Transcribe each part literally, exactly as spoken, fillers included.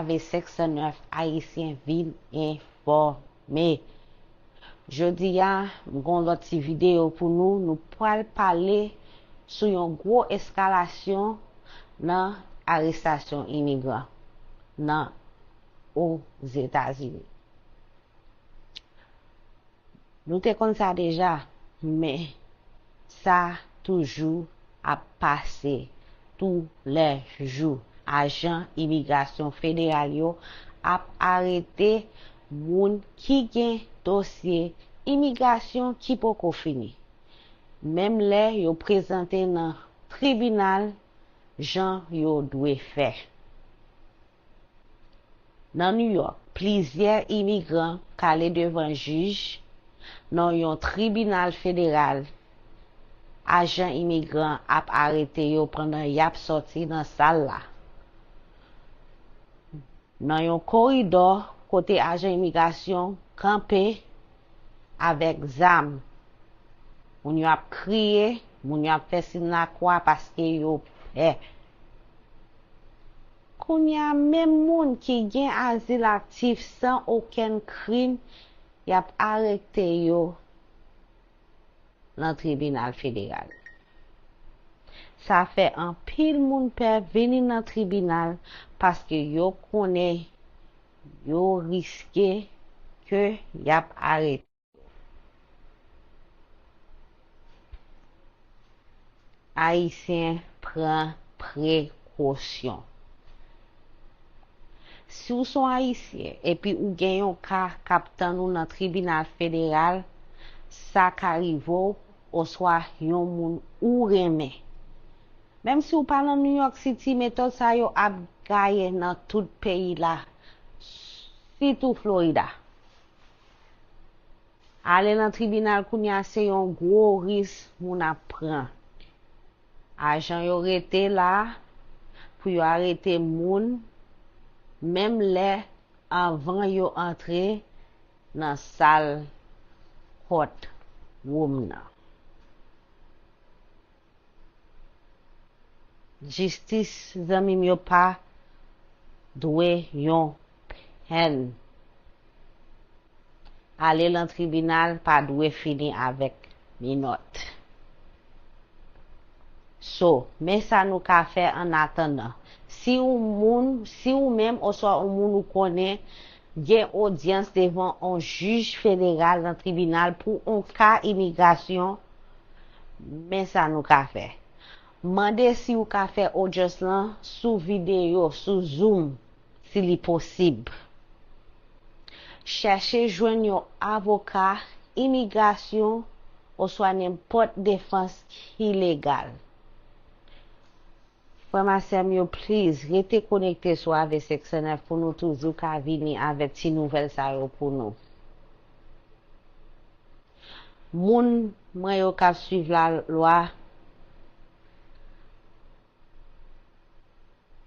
Ave senk san nèf Ayisyen vin enfòme. Jodi a, m gen yon lòt ti videyo pou nou. Nou pral pale sou yon gwo eskalasyon nan arestasyon imigran nan Ozetazini. Nou te konn sa deja, men sa toujou ap pase toulèjou. Ajan imigrasyon federal yo ap arete moun ki gen dosye imigrasyon ki poko fini, menm lè yo prezante nan tribinal jan yo dwe fè. Nan New York, plizyè imigran k ale devan jij nan yon tribinal federal. Ajan imigran ap arete yo pandan y ap sòti nan sal la. Nan yon koridò kote ajan imigrasyon kanpe avèk zam. Moun yo ap kriye, moun yo ap fè siy lakwa paske yo pè. Kounye a, menm moun ki gen azil aktif san okenn krim, y ap arete yo nan tribinal federal. Sa fè anpil moun pè vini nan tribinal paske yo konnen yo riske ke y ap arete. Ayisyen pran prekosyon. Si w se yon Ayisyen epi ou gen yon ka k ap tann ou nan tribinal federal, sa ka rive w oswa yon moun ou renmen. Menm si w pa nan New York City, metòd sa yo ap gaye nan tout peyi la, sitou Florida. Ale nan tribinal kounye a se yon gwo risk moun ap pran. Ajan yo rete la pou yo arete moun, menm lè anvan yo antre nan sal courtroom nan. Jistis, zanmi m, yo pa dwe yon pèn. Ale nan tribinal pa dwe fini avèk minòt. So, men sa nou ka fè annatandan. Si ou moun, si ou menm oswa ou moun ou konnen gen odyans devan yon jij federal nan tribinal pou yon ka imigrasyon, men sa nou ka fè. Mande si ou ka fè odyans lan sou videyo, sou Zoom, si li posib. Chèche jwenn yon avoka imigrasyon oswa nenpòt defans ki legal. Frè m ak sè m yo, please, rete konekte sou A V senk san nèf pou nou toujou ka vini avèk ti nouvèl sa yo pou nou. Moun mwen yo k ap swiv lalwa,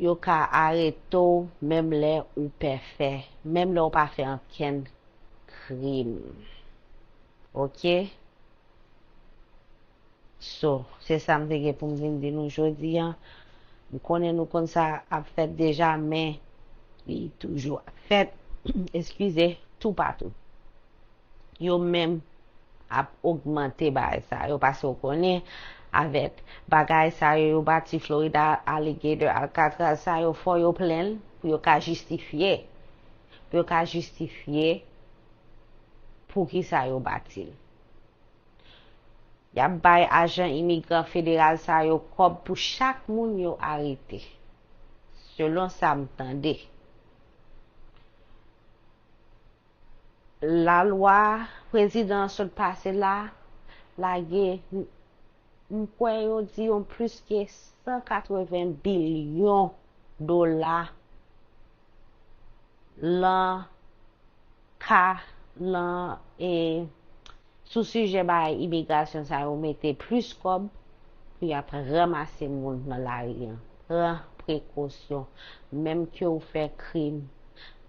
yo ka arete w menm lè ou pè fè, menm lè w pa fè ankenn krim. Oke? So, se sa m te gen pou m vin di nou jodi a. M konnen nou konn sa ap fèt deja, men li toujou ap fèt, eskize, toupatou. Yo menm ap ogmante bagay sa yo, paske w konnen, avèk bagay sa yo, yo bati Florida, Alligator, Alcatraz, sa yo, fò yo plenn pou yo ka jistifye, pou yo ka jistifye poukisa yo bati l. Y ap bay ajan imigran federal sa yo kòb pou chak moun yo arete, selon sa m tande. Lalwa prezidan an sot pase la, lage, m kwè yo di yon plis ke san katreven bilyon dola lan ka, lan, e, sou sijè bagay imigrasyon sa yo mete plis kòb pou y ap ranmase moun nan lari an. Pran prekosyon. Menm ke w fè krim,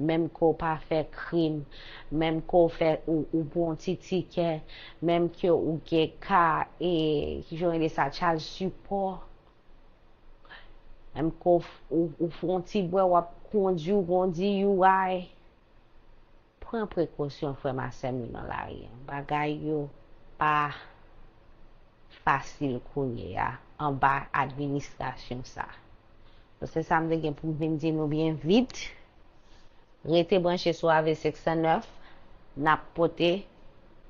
menm ke w pa fè krim, menm ke w fè, ou, ou pran yon ti tikè, menm ke ou gen ka, e, kijan yo rele sa, child support, menm ke w, ou, ou fè yon ti bwè, w ap kondwi w kon D U I, pran prekosyon, frè m ak sè m yo nan lari a. Bagay yo pa fasil kounye a anba administrasyon sa. Donk, se sa m te gen pou m vin di nou byen vit. Rete branche sou A V senk san nèf, n ap pote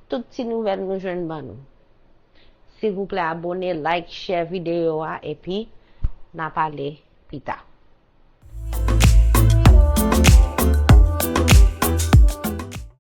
tout ti nouvèl nou jwenn ban nou. Silvouplè, abone, like, share videyo a, epi n a pale pita.